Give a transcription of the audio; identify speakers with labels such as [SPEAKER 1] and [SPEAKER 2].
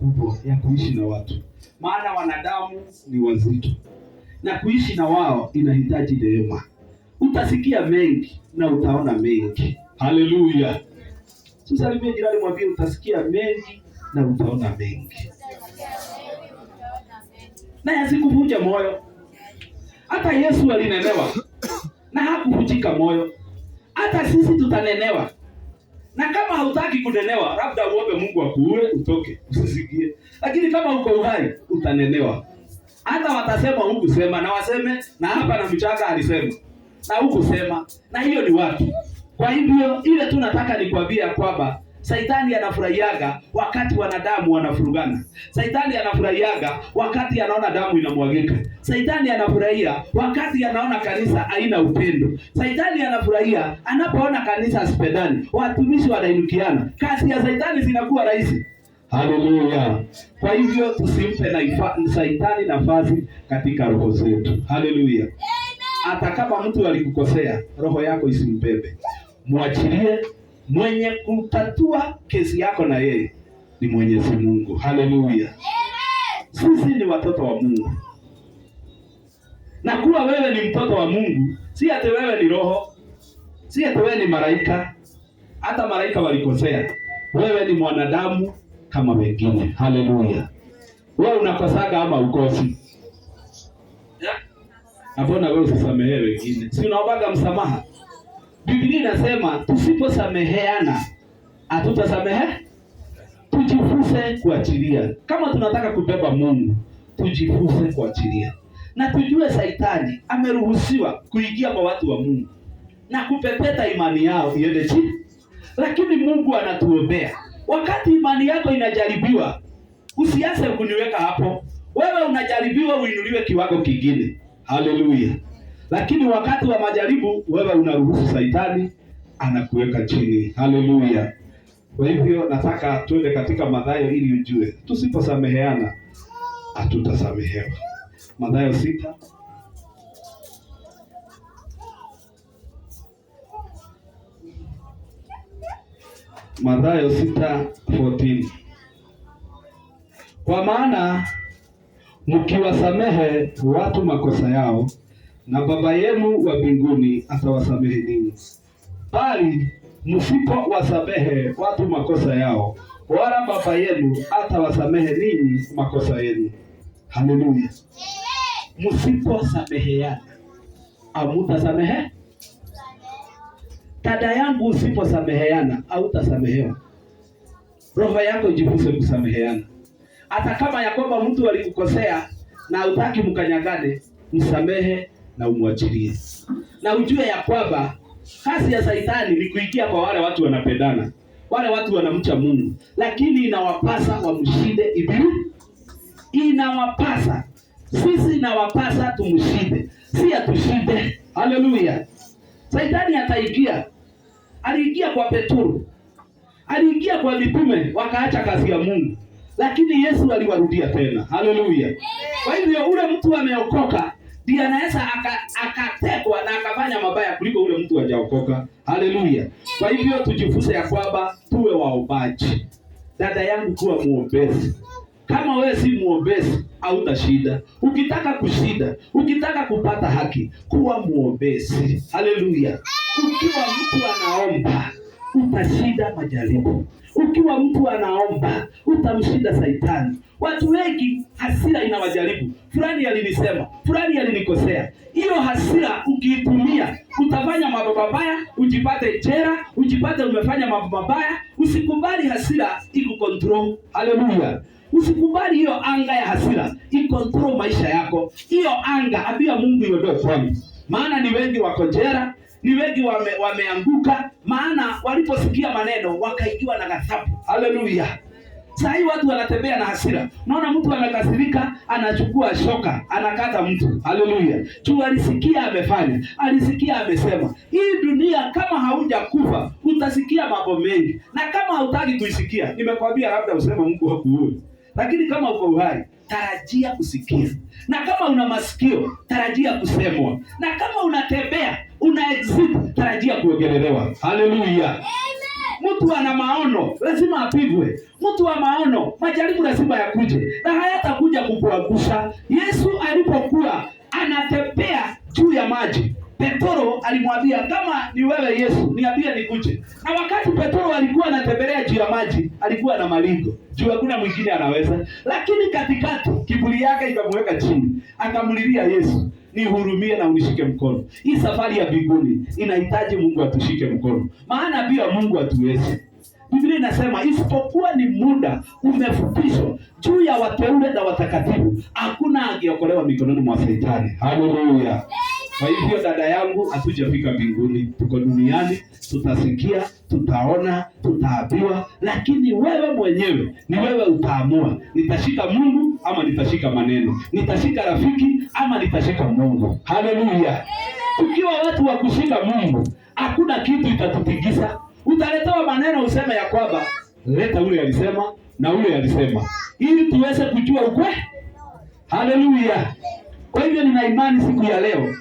[SPEAKER 1] kubwa ya kuishi na watu, maana wanadamu ni wazito na kuishi na wao inahitaji neema. Utasikia mengi na utaona mengi. Haleluya! Tusalimie jirani, mwambie utasikia mengi na utaona mengi, na yasikuvunje moyo. Hata Yesu alinenewa na hakuvunjika moyo. Hata sisi tutanenewa, na kama hautaki kunenewa, labda uombe Mungu akuue utoke, usisikie. Lakini kama uko uhai utanenewa. Hata watasema hukusema, na waseme na hapa na mchanga alisema na hukusema, na hiyo ni watu. Kwa hivyo ile tu nataka nikwambia kwamba Saitani anafurahiaga wakati wanadamu wanafurugana. Saitani anafurahiaga wakati anaona damu inamwagika. Saitani anafurahia wakati anaona kanisa haina upendo. Saitani anafurahia anapoona kanisa asipendani, watumishi wanainukiana. Kazi ya saitani zinakuwa rahisi. Haleluya! Kwa hivyo tusimpe saitani nafasi katika roho zetu. Haleluya! Hata kama mtu alikukosea, roho yako isimbebe, mwachilie. Mwenye kutatua kesi yako na yeye ni Mwenyezi Mungu. Haleluya! Sisi ni watoto wa Mungu, na kuwa wewe ni mtoto wa Mungu si ati wewe ni roho, si ati wewe ni malaika. Hata malaika walikosea. Wewe ni mwanadamu kama wengine. Haleluya! Wewe unakosaga ama ukosi? Mbona wewe usisamehe wengine? Si unaombaga msamaha? Biblia inasema tusiposameheana hatutasamehe. Tujifunze kuachilia. Kama tunataka kubeba Mungu, tujifunze kuachilia, na tujue saitani ameruhusiwa kuingia kwa watu wa Mungu na kupepeta imani yao iende chini, lakini Mungu anatuombea. Wakati imani yako inajaribiwa, usianze kuniweka hapo. Wewe unajaribiwa uinuliwe kiwango kingine. Haleluya! Lakini wakati wa majaribu wewe unaruhusu saitani anakuweka chini. Haleluya! Kwa hivyo nataka tuende katika Mathayo ili ujue tusiposameheana hatutasamehewa. Mathayo 6 Mathayo 6:14. Kwa maana mkiwasamehe watu makosa yao, na Baba yenu wa mbinguni atawasamehe ninyi. Bali msipowasamehe watu makosa yao, wala Baba yenu atawasamehe ninyi makosa yenu. Haleluya. Msiposameheana hamutasamehe. Dada yangu, usiposameheana hautasamehewa. Roho yako ijifunze kusameheana. Hata kama ya kwamba mtu alikukosea na hutaki mkanyagane, msamehe na umwachilie, na ujue ya kwamba kazi ya saitani ni kuingia kwa wale watu wanapendana, wale watu wanamcha Mungu, lakini inawapasa wamshinde ibilisi. Inawapasa sisi, inawapasa tumshinde, si atushinde. Haleluya! Saitani ataingia, aliingia kwa Petro, aliingia kwa mitume, wakaacha kazi ya Mungu, lakini Yesu aliwarudia tena. Haleluya! Kwa hivyo ule mtu ameokoka ndiye anaweza akatekwa na akafanya mabaya kuliko ule mtu hajaokoka. Haleluya! Kwa hivyo tujifunze ya kwamba tuwe waombaji. Dada yangu, kuwa muombezi. Kama wewe si muombezi hautashinda. Ukitaka kushinda, ukitaka kupata haki, kuwa muombezi. Haleluya! Ukiwa mtu anaomba utashinda majaribu. Ukiwa mtu anaomba utamshinda saitani. Watu wengi hasira inawajaribu. Fulani alinisema, fulani alinikosea. Hiyo hasira ukiitumia utafanya mambo mabaya, ujipate jela, ujipate umefanya mambo mabaya. Usikubali hasira ikucontrol. Haleluya. Usikubali hiyo anga ya hasira icontrol maisha yako. Hiyo anga ambia Mungu iondoe kwangu. Maana ni wengi wako jela, ni wengi wameanguka, maana waliposikia maneno wakaingiwa na ghadhabu. Haleluya. Saa hii watu wanatembea na hasira. Unaona mtu amekasirika, anachukua shoka, anakata mtu. Haleluya. Tu alisikia amefanya, alisikia amesema. Hii dunia kama haujakufa, utasikia mambo mengi. Na kama hautaki kuisikia, nimekwambia labda useme Mungu hakuui. Lakini kama uko uhai, tarajia kusikia. Na kama una masikio, tarajia kusemwa. Na kama unatembea, una exit, tarajia kuongelelewa. Haleluya. Mtu ana maono lazima apigwe. Mtu wa maono, majaribu lazima yakuje, na hayatakuja kukuangusha. Yesu alipokuwa anatembea juu ya maji, Petro alimwambia, kama ni wewe Yesu, niambie nikuje. Na wakati Petro alikuwa anatembelea juu ya maji, alikuwa na maringo juu hakuna mwingine anaweza, lakini katikati kiburi yake ikamweka chini, akamlilia Yesu, nihurumie na unishike mkono. Hii safari ya mbinguni inahitaji Mungu atushike mkono, maana bila Mungu hatuwezi. Biblia inasema isipokuwa ni muda umefupishwa juu ya wateule na watakatifu, hakuna angeokolewa mikononi mwa Shetani. Haleluya! Kwa hivyo dada yangu, hatujafika mbinguni, tuko duniani, tutasikia, tutaona, tutaambiwa, lakini wewe mwenyewe ni wewe utaamua, nitashika Mungu ama nitashika maneno, nitashika rafiki ama nitashika Mungu. Haleluya! Tukiwa watu wa kushika Mungu, hakuna kitu itatutikisa. Utaletewa maneno useme ya kwamba leta ule alisema na ule alisema, ili tuweze kujua ukweli. Haleluya! Kwa hivyo nina imani siku ya leo